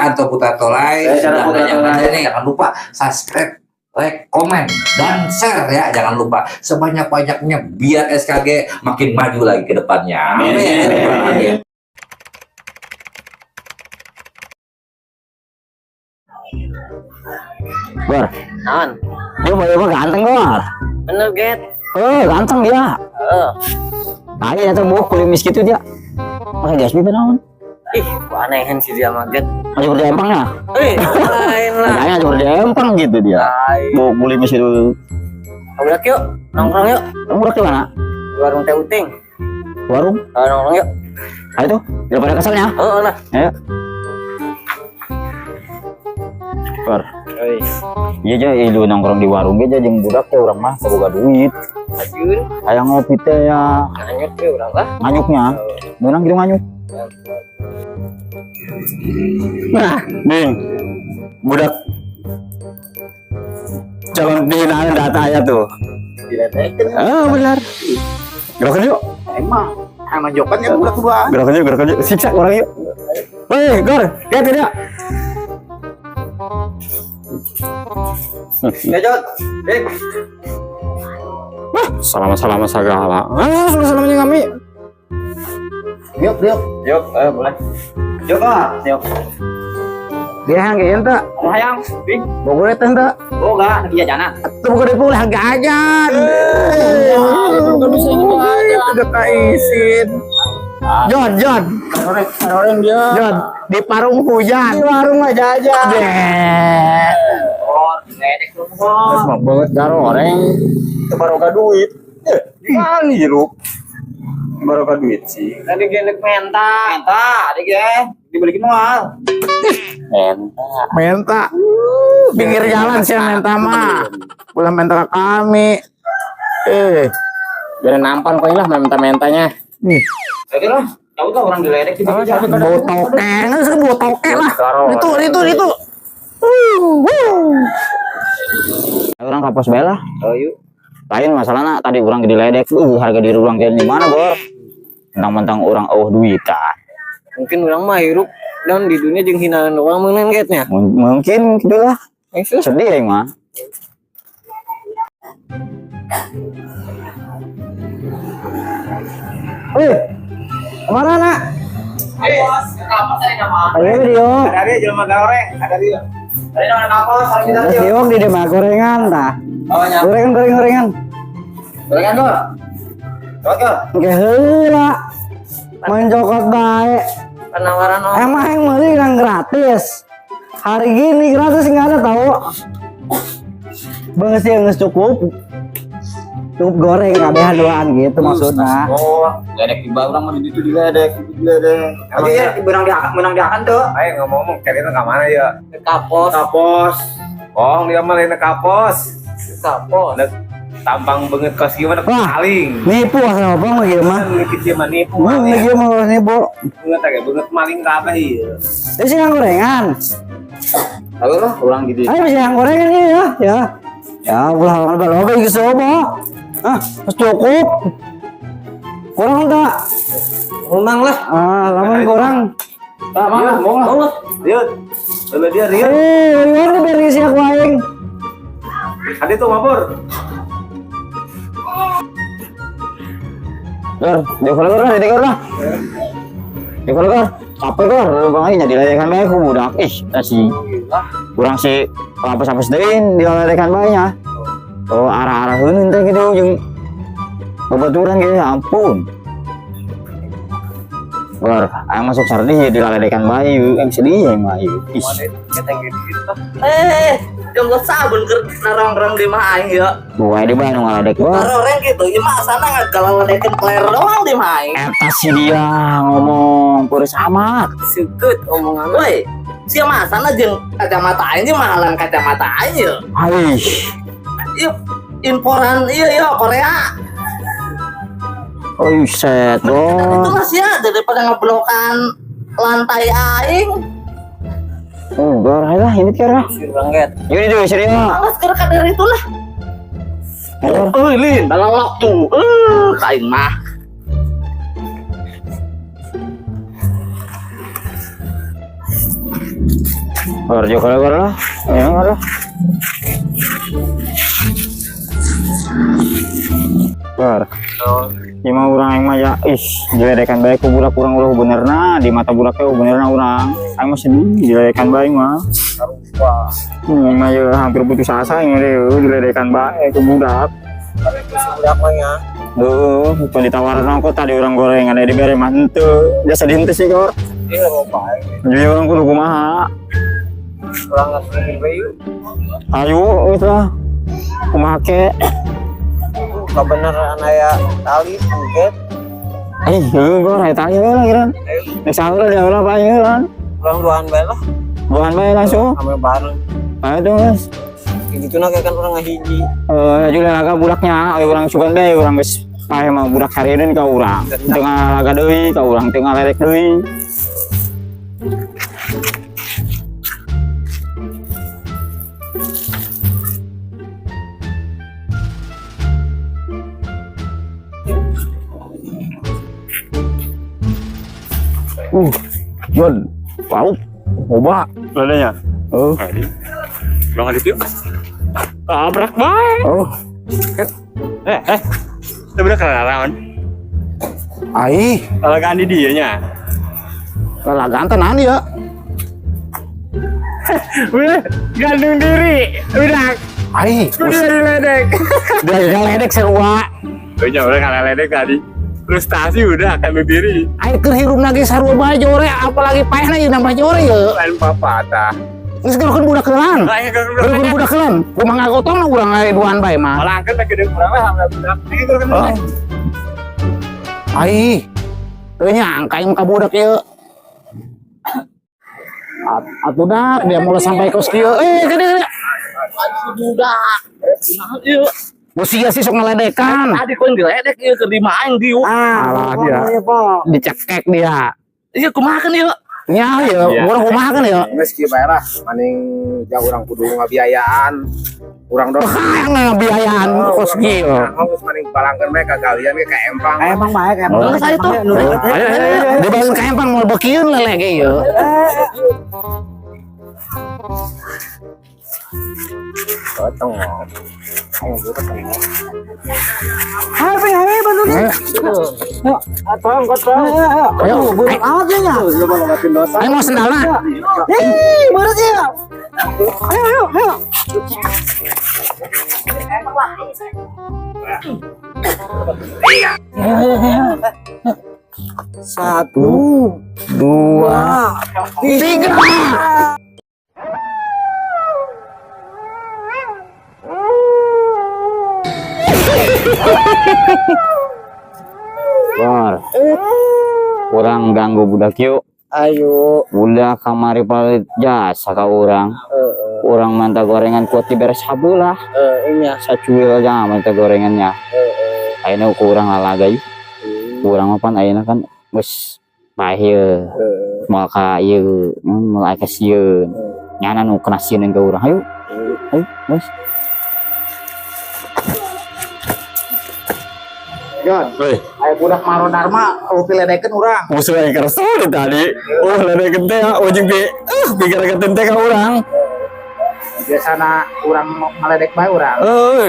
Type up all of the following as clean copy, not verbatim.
Anto Putra Tolai. Saya Chandra Sudah Putra nanya Tolai. aja nih, jangan lupa subscribe, like, komen, dan share ya. Jangan lupa sebanyak-banyaknya biar SKG makin maju lagi ke depannya. Amin. Amin. Gor, Naon? dia mau mau ganteng, Gor. Bener, Get. Oh, ganteng dia. Heeh. Ayo datang bawa kulimis gitu dia. Pakai jas pipi naon? Ih, kok anehan sih dia mah, Get. Masih berdempang ya? Eh, lain lah. Kayaknya masih berdempang gitu dia. Lain. Bawa kulimis itu. Udah yuk, nongkrong yuk. Kamu udah ke mana? Di warung Teh Uting. Warung? Oh, nongkrong yuk. Ayo tuh, daripada keselnya. Oh, lah. Ayo. Gor. Iya aja, lu nongkrong di warung aja jeung budak teh urang mah boga duit. Ajun. Hayang ngopi teh ya. Nganyut we urang lah. Nganyuknya. Menang gitu nganyuk. Nah, nih. Budak calon penghinaan data ya tuh. Ah, benar. Gerakan yuk. Emang emang jokan ya udah kedua. Gerakan yuk, gerakan yuk. Siksa orang yuk. Woi, Gor, lihat tidak? Ya Jod. Eh, Salam-salam segala. Ah, salam-salamnya kami. yuk, yuk. Yuk, boleh. Yuk ah. Yuk. Dia yang kayak ente. Hayang, bing. Bogor itu ente. Boga, iya jana. Tuh bogor itu ulah gajan. Udah kaisin. Jon, Jon. Orang dia. Jon, di parung hujan. Di warung aja aja. Deh. Oh, ngedek lu. Terus banget garo orang itu baroka duit. Kali hirup. Baroka duit sih. Tadi gendek menta. Menta, adik ya. Dibelikin moal. Menta. Menta. Pinggir jalan sih menta mah. Ulah menta ke kami. Eh, Biar nampan kok lah menta-mentanya. nih. Oke lah, tahu tuh orang diledek di pinggir jalan. Bau toke, nggak sih bau toke lah. Itu, itu, itu. Orang kapos bae lah. Oh, yuk. Lain masalahnya tadi orang diledek, harga diri orang kayak di mana, Bor? Mentang-mentang orang eueuh duitan. Mungkin urang mah hirup dan di dunia jeung hinaan doang meunan getnya. Mungkin gitu lah. Itu. Sedih ya mah. Eh, kemana nak? Ayo video. Ada jelema goreng, ada dia. Siok di demak gorengan tah. Gorengan, goreng, gorengan. Gorengan, Gor. Gor. Oke, heula. Main cokot bae. Penawaran orang. Emang yang beli yang gratis. Hari gini gratis nggak ada tahu. Bang sih yang cukup. Cukup goreng kabehan doang gitu maksudnya. Oh, ledek di bawah orang mah di situ diledek, diledek. Oke ya, menang di menang diakan tuh. Ayo ngomong-ngomong, cari ke mana ya? Kapos. Kapos. Oh, dia mah lain kapos. Kapos. Tampang banget kos gimana Wah. paling. Nipu asal apa mah gitu mah. Kan kecil mah nipu. Mah gitu mah nipu. Banget agak banget maling kabeh ieu. Ini sih yang gorengan. Tahu lah orang gitu. Ayo masih yang gorengan ini ya. Ya. Ya ulah orang loba iki sobo. Ah, cukup. Kurang tak? Menang lah. Ah, lamun kurang. Ah, mana? Mau lah. Lihat. Lalu dia rieu. Eh, riwan dari si aku aing. Ada tuh mabur. Gor, di Gor lah, di Gor lah. Di Gor. Capek Gor, bang aing jadi ledekan bae ku budak. Ih, si kurang si apa-apa deui diledekan bae nya. Oh, arah-arah heuneun teh gitu jeung babaturan gitu, ya ampun. Gor, aing masuk sardih ya dilaledekan bae, aing sedih aing mah ieu. Ih, Eh, jomblo sabun keur narongkrong di mah aing ya. buai di bae nu ngaledek Gor. Orang gitu, ieu mah asana ngagalawedekeun player doang di mah aing. Eta si dia ngomong kuris amat. Sukut omongan. Woi, sia mah asana jeung kacamata aing jeung mahalan kacamata aing ye. Aih, Ieu imporan ieu ya Korea. oh set, Kan Gor. itu lah sia daripada ngeblokan lantai aing. Oh, Gor, ayo lah, ini kira. Si urang get. Ini tuh serius. Alas keur kader itulah. Gor. Euy, Lin, balolok tuh. Kain mah. Gor jauh gor lah. Ya gor lah. Gor. Lima orang yang mah ya, ih, diledekan bae ku budak urang ulah benerna, di mata budaknya benerna urang. Aing mah sedih diledekan bae mah. Aing mah ya hampir putus asa aing mah diledekan bae ku budak. Budak mah ya. Duh, bukan ditawarin rokok tadi orang gorengan ada dibere mah henteu. Biasa dihenteu sih gor. Iya mau bae. Jadi orang kudu kumaha. Urang ngasih bae yuk. Ayo geus lah. Kumaha ke? Kebenaran aya tali engket. Eh, heuh gor aya tali heula kiran. Nek sahur dia ulah bae heula. Urang duaan bae lah. Duaan bae langsung. Ame bareng. Ayo tuh guys. Gitu na kayak kan urang ngahiji. Eh, juga laga budaknya, ayo urang sugan bae urang geus paeh mah budak sarieun ka urang. Teu ngalaga deui ka urang, teu ngaledek deui. Jon, wow, loba ladanya. Oh. Bang Adit yuk. Tabrak bae. Oh, Eh. Itu bener kelalaon. ai, Lalagaan di dia nya. lalagaan tenan ya. Udah, gantung diri. Udah, Ai, udah diledek. udah diledek sarua. Udah, udah kalah ledek tadi. Frustasi udah gantung diri. Ai keur hirupna ge sarua bae jore, apalagi paehna ieu nambah jore ye. Lain papa tah. Geus geurkeun budak heulan. Lain Geurkeun budak heulan. Kumaha ngagotong urang aya duaan bae mah. Malah angkat lagi gede kurang lah sama budak. Ini geurkeun budak. Ai. Teu nyangka ieu ka budak ieu. Atuh dak dia mulai sampai kos kieu. Eh, gede gede. Budak. Kunaon ieu? Bos sia sih sok ngeledekan. Tadi kau yang diledek ieu keur di main dieu. Alah dia. Dicekek dia. Iya kumaha kan ieu? Nya ya, urang kumaha kan ya? Geus kieu bae lah, maning jauh urang kudu ngabiayaan. Urang dos. Hayang ngabiayaan kos kieu. Geus maning balangkeun bae ka galian ge ka empang. Emang bae ka empang. Geus aya tuh. Ayo, ayo, ayo. Dibangun ka empang moal bekieun lele ge ieu. Potong. Ayo potong. Ayo, bantu nih. Atong, gotong. Ayo, Berat amat ya. ayo mau sendalna. Ih, berat ya. Ayo, ayo, ayo. Satu, Dua, tiga. Gor. Urang ganggu budak yuk. Ayo. Budak kamari palit jasa ka urang. Urang manta gorengan kuat diberes sabelah. Iya. Sacuil aja manta gorengannya. Ayeuna ku urang lalaga yuk. Urang mah pan ayeuna kan geus paeh ieu. Moal ka ieu, moal aya kasieun. Nyana nu kena sieun ka urang. Ayo. Ayo, geus. Jon, ayo budak Maro Dharma, lu piledekeun urang. Musuh yang keras tadi. Oh, ledekeun teh ujung pi. Pikir teh ka urang. Biasana urang ngaledek bae urang.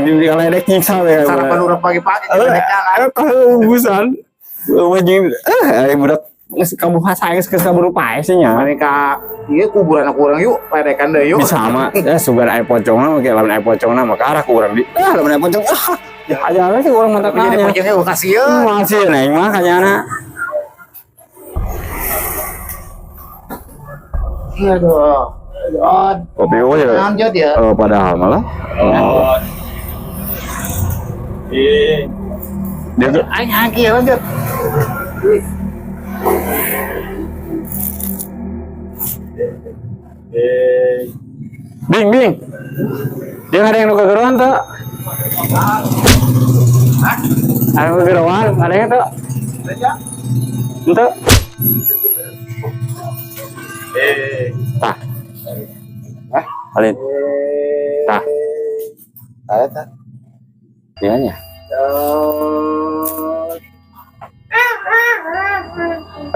Di ledek nyiksa we. Sarapan urang pagi-pagi diledeknya kan. Busan. Ujung ayo budak geus kamu geus geus kaburu pae sih nya. Mane ka ieu kuburan aku urang yuk, ledekan deui yuk. Bisa mah ya sugan aya pocongna mah lamun aya pocongna mah ka arah ku urang di. Ah, lamun aya pocong ah. Ya aja sih urang mantap Tapi jadi pocongnya gua kasieun. Masih neng mah kanyana. Aduh. Jon. Kopi oh ya. Lanjut ya. Oh, padahal malah. Oh. Dia tuh Aing angki ya lanjut. Bing, bing. Dia ada yang nu kegeroan tuh. Ada yang kegeroan, ada yang tuh. Ente. Tah. Alin. Tah. Tah eta. Iya nya.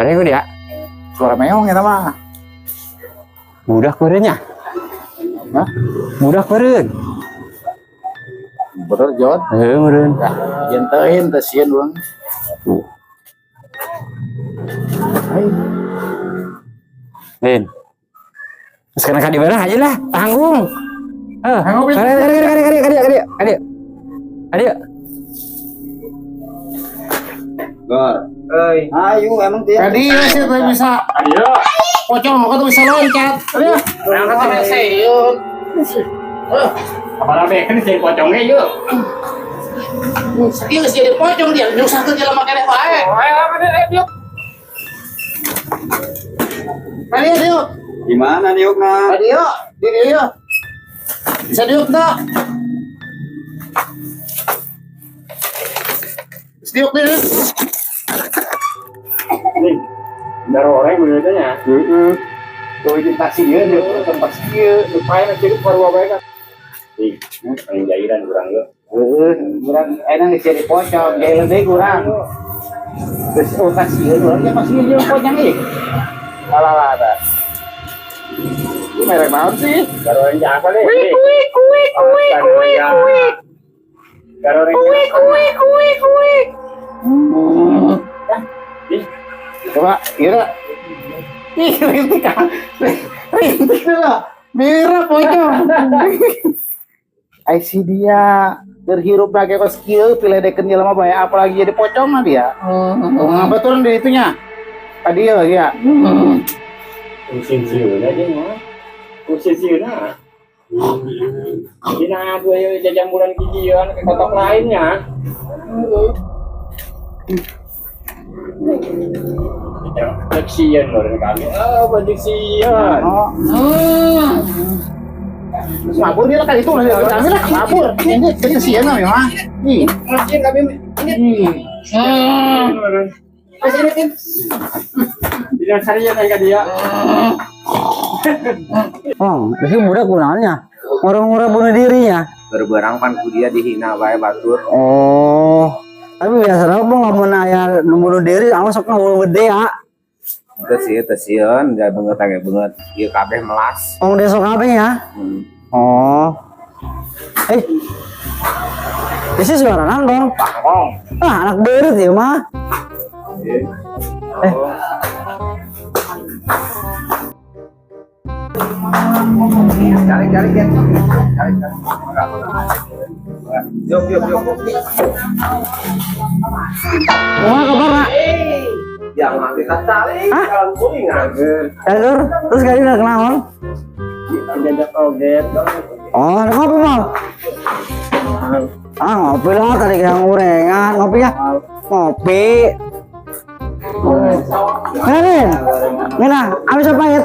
Ada yang dia. Suara meong eta mah. Budak meureun nya. Hah? Budak meureun. Bener Jon. Heuh meureun. Jentein teh sieun urang. Tuh. Lin. Sekarang ka di mana aja lah, tanggung. Eh, kari kari kari kari kari kari kari. Kari. Gor. Ayo emang dia. Tadi sih teh bisa. Ayo. Pocong kok tuh bisa loncat. Ayo. Angkat Sieun. Kepala beken sih pocongnya yuk. Ieu geus jadi pocong dia nyusahkeun jelema keneh wae. Ayo, ayo, ayo, yuk. Tadi diuk. Gimana diukna? Tadi yuk, di dieu yuk. Bisa diuk tak? Bisa diuk deh. Nih, dari orang gue tanya. Heeh. Tuh izin taksi dia, dia tempat kieu, lupain aja ke keluar wae kan. Ih, paling jairan kurang yuk. Heeh, kurang enak geus jadi pocong, jailan deui kurang. Terus oh taksi urang ya pasti dia pocong ieu. Alah lah ada. Ini merek naon sih? Baru orang apa nih? Kuik, kuik, kuik, kuik, kuik. Baru orang kuik, kuik, kuik, kuik. Coba, kira. Ih, rintik ah. Rintik dulu. Merah pocong. Ai si dia berhirup lagi kos kieu piledekeun jelema bae apalagi jadi pocong mah dia. Ngapa turun di itunya? Tadi ya lagi ya. Usin siuna aja mah. Usin siuna. Jadi nah gue jajan bulan gigian ke kotak lainnya. Leksian loh kami. Ah, leksian. Oh. Terus mabur dia lah kan itu lah kami lah mabur. Ini jadi sieun mah memang. Nih. Leksian kami Nih. Wes ini Tin. Tidak sarian kayak dia. Oh, jadi budak kunaonnya? Orang-orang bunuh dirinya. Berberang pan ku dia dihina bae batur. Oh. Tapi biasa bang lamun aya nu bunuh diri awas sok ngawul gede ya. Teu sieun teu sieun, da beungeut ge beungeut. Ieu kabeh melas. Wong desa kabeh ya. Oh. Eh. Isi suara naon, Bang? Bangkong. Ah, anak beureut ya mah. Eh. Cari cari cari. Cari cari. Yuk yuk yuk. Kumaha kabar, Nak? Yang nanti kita cari Hah? kalau kuningan. Jalur, terus kali udah kenaon? Jajak oget. Oh, ada ngopi mau? Ah, ngopi lah tadi kayak gorengan, ngopi ya? Ngopi. Nih, nih, nah, amis apa pahit?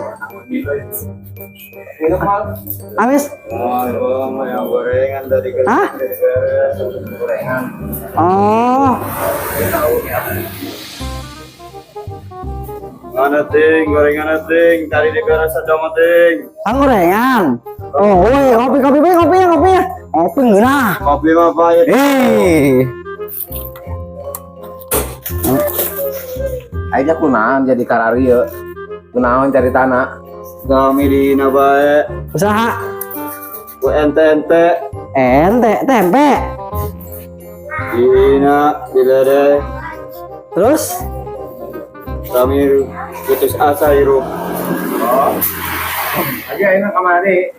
Amis? Oh, yang gorengan tadi kan. Hah? Oh, Mana ting, gorengan ting, tadi di beres sama ting. ah, gorengan. Oh, woi, ngopi, kopi, kopi, kopi ya, kopi ya. Ngopi ngeunah. Kopi mah pahit. Eh, Aja kunaon jadi kararieu. Kunaon cari tanah. Kami dihina bae. usaha Ku ente-ente ente tempe. dihina, diledek. Terus Kami putus asa hirup. Aja enak kamari.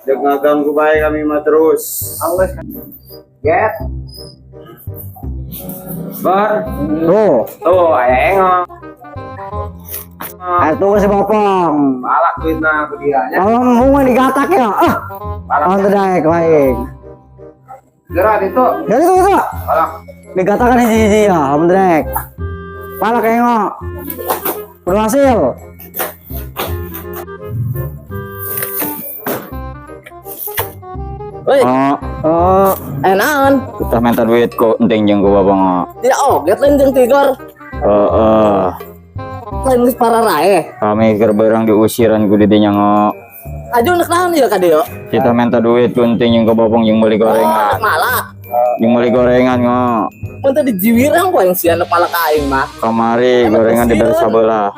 Dek ngaganggu bae kami mah terus. Anggeus. Get. Bar, tuh, Tuh, aya engok. ah, tuh si Bopong. Balak duitna ku dia nya. Kalau mau digatak ya, ah, Balak. oh tidak baik. Gerak itu. Dari itu itu, Balak. digatakan hiji-hiji ya, alhamdulillah. Palak engok, berhasil. Woi, Oh, Oh, enaon. kita minta duit kok enting jeung ku babang. Tidak oget lain jeung tigor. Heeh. Lain geus pararae. Kami keur beurang diusiran ku didinya ngo. Aju nek naon ieu ka dieu? Kita minta duit ku enting jeung ku babang jeung meuli Oh, gorengan. malak. Jeung meuli gorengan ngo. Mun teh dijiwirang ku aing sia nek malak ka aing mah. Kamari gorengan diberi sabelah.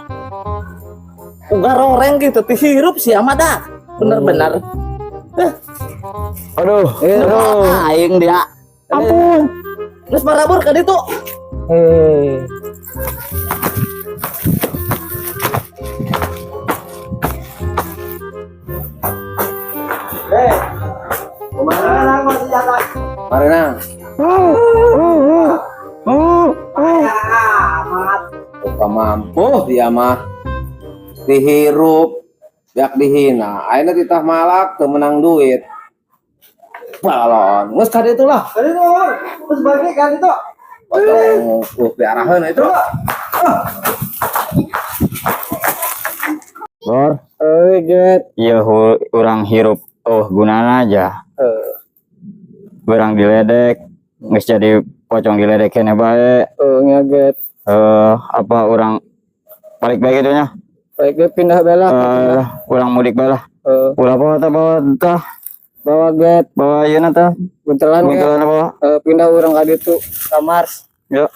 Uga roreng gitu ti hirup sih ama dah. Bener-bener. Aduh. Aduh. Aing dia. Ampun. Terus marabur ka ditu. Eh. Marina. Buka mampu dia mah dihirup biak dihina ayeuna titah malak teu menang duit balon geus ka ditu lah. Ka ditu, terus balik ka ditu. Potong diaraheun itu. Gor. Eh, get. Iya, urang hirup oh gunana aja. Eh, Urang diledek, geus jadi pocong diledek keneh bae. eh, ngaget. Eh, apa urang balik bae gitu nya? Baik ge pindah bela. Eh, urang mudik bae lah. Eh, Ulah bawa tah, bawa tah, bawa get. Bawa ieu na tah. Buntelan ge. Buntelan bawa. Eh, pindah urang ka ditu ka Mars. Yuk.